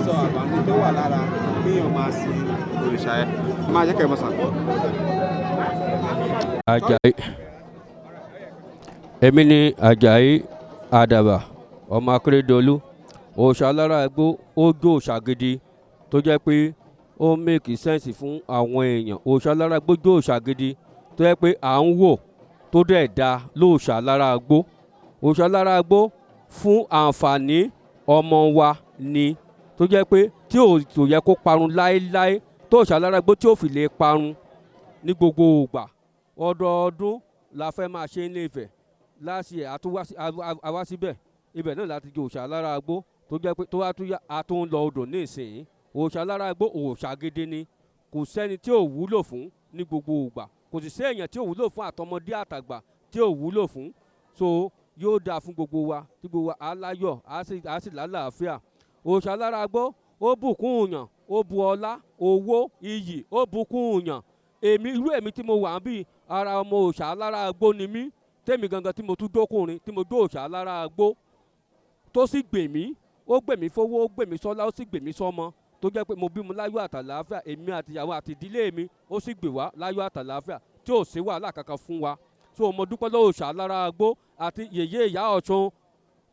Sọ àǹfààní tó wà lára kéèyàn máa sin òrìṣà yẹn. Máa jẹ́ kẹ́ ẹ mọ̀ sàn. Àjàyí, èmi ni Àjàyí Àdàbà ọmọ Akérèdọ́lù. Òòṣà alára igbó, ó jó òòṣà gidi tó jẹ́ pé ó make sense fún àwọn èèyàn. Òòṣà alára igbó jó òòṣà gidi tó jẹ́ pé à ń wò tó dẹ̀ da lóòṣà alára igbó. Òòṣà alára igbó fún àǹfààní ọmọ wa ni, tó jẹ́ pé tí ò tó yẹ kó parun láéláé, tó òòṣà alára igbó tí ò fi lè parun ní gbogbo ìgbà. Ọdọọdún la fẹ́ máa ṣe ní Ifẹ̀. Last year a wá síbẹ̀, ibẹ̀ náà láti jẹ òòṣà alára igbó, tó jẹ́ pé tó wá tún yá, a tún ń lọ odò ní ìsìn. Òòṣà alára igbó, òòṣà gidi ni. Kò sẹ́ni tí ò wúlò fún ní gbogbo ìgbà. Kò sì sí èèyàn tí ò wúlò fún, àtọmọdé àtàgbà tí ò wúlò fún. So yóò dáa fún gbogbo wa, tí gbogbo wa á láyọ̀, á sì lálàáfíà. Òòṣà alára igbó, ó bùkún yàn, ó bu ọlá, owó, iyì, ó bùkún yàn. Èmi, irú èmi tí mo wà ń bí ara, ọmọ òòṣà alára igbó ni mí. Tèmi gangan tí mo tún dókùnrin tí mo dó òòṣà alára igbó, tó sì gbè mí, ó gbè mí fowó, ó gbè mí sọ́lá, ó sì gbè mí sọ́mọ, tó jẹ́ pé mo bímọ láyọ̀ àtàlàáfíà, èmi àtìyàwó àti ìdílé mi. Ó sì gbè wá láyọ̀ àtàlàáfíà tí ò sí wàhálà kankan fún wa. So mo dúpẹ́ lọ́wọ́ òòṣà alára igbó àti yèyé ìyá Ọ̀ṣun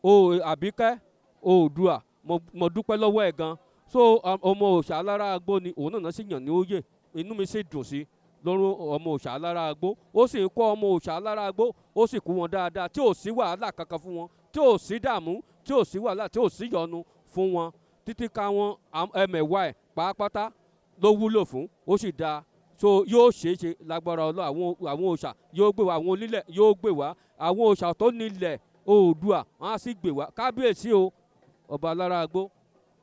o, Àbíkẹ́ Oòduà. Mo dúpẹ́ lọ́wọ́ ẹ̀ gan. So ọmọ òòṣà alára igbó ni òun náà sì yàn ní oyè. Inú mi sì dùn sí lọ́rùn ọmọ òòṣà alára igbó. Ó sì ń kọ́ ọmọ òòṣà alára igbó, ó sì kú wọn dáadáa, tí ò sí wàhálà kankan fún wọn, tí ò sí dààmú, tí ò sí wàhálà, tí ò sí yọnu fún wọn, títí ká wọn ẹmẹ̀wá ẹ̀ pàápàá ló wúlò fún. Ó sì dáa. So yóò ṣeé ṣe lágbára Ọlọ́. Àwọn òòṣà yóò gbé wá, àwọn onílẹ̀ yóò gbé wá, àwọn òòṣà tó nílẹ̀ Oòduà, wọn á sì gbé wá. Kábíyèsí o, ọba alára igbó.